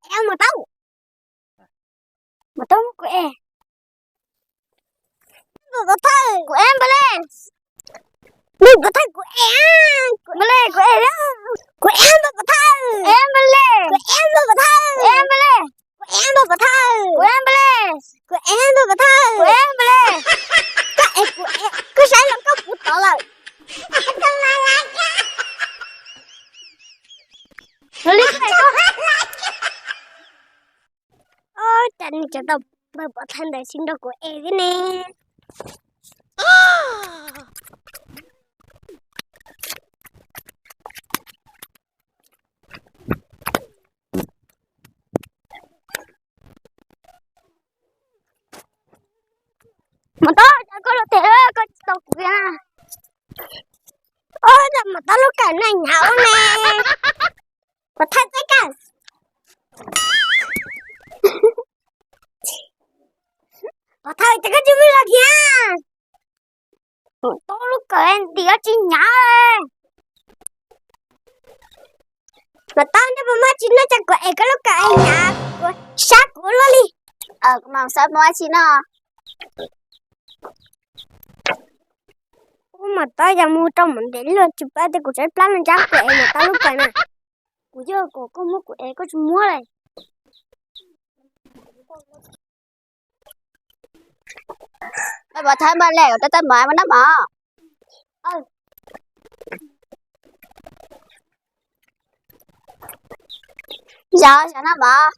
Mus tau, mus tau, kuv ev. Pov thawj, kuv ev npawg Lej. Npawg Pov thawj, kuv ev. Npawg Lej, kuv ev. Kuv ev npawg Pov thawj. Ev npawg Lej. Kuv ev npawg Pov thawj. Ev npawg Lej. Kuv ev npawg Pov thawj. Kuv ev npawg Lej. Kuv ev npawg Pov thawj. Kuv ev npawg Lej. Koj ev kuv ev, koj saib los koj puv tod lawm. Li, ua cas nws tseem tau npawg Pov thawj ntawd tsis nrog kuv ev thiab ne? Mus tau, cas koj lub teg koj tsis tau kuv na. Ua cas mus tau lub kawm na hnyav ua ne. Pov thawj txeeb kawm. Pov thawj, cas koj tsis muab los thiab? Tau lub kawm ntim tsis hnyav. Mas tau nej puas muaj tsis noj, cas kuv ev koj lub kawm hnyav, kuv sab kuv luaj li. Kuv mam xav muaj tsis noj. Ub, mas tau yog mus rau mus ntev luaj tsis pab tias kuv tseem plab no ncab kuv ev mas tau lub kawm na. Kuv yog kom koj muab kuv ev koj tsis muab li. Pov thawj, npawg Lej, kuv rau tau mov, muab noj mov. Yog, yog noj mov.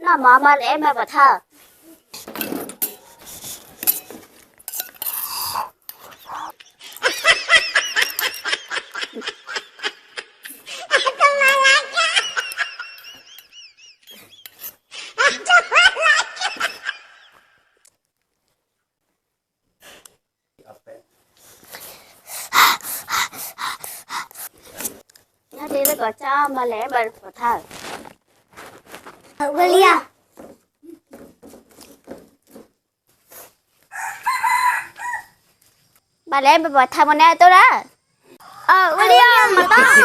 Noj mov, npawg Lej, npawg Pov thawj. Nyob li lawv kom tso npawg Lej, npawg Pov thawj. Ua li os. Npawg Lej, npawg Pov thawj, mus neb tuaj lawm. Ua li os, mas tau.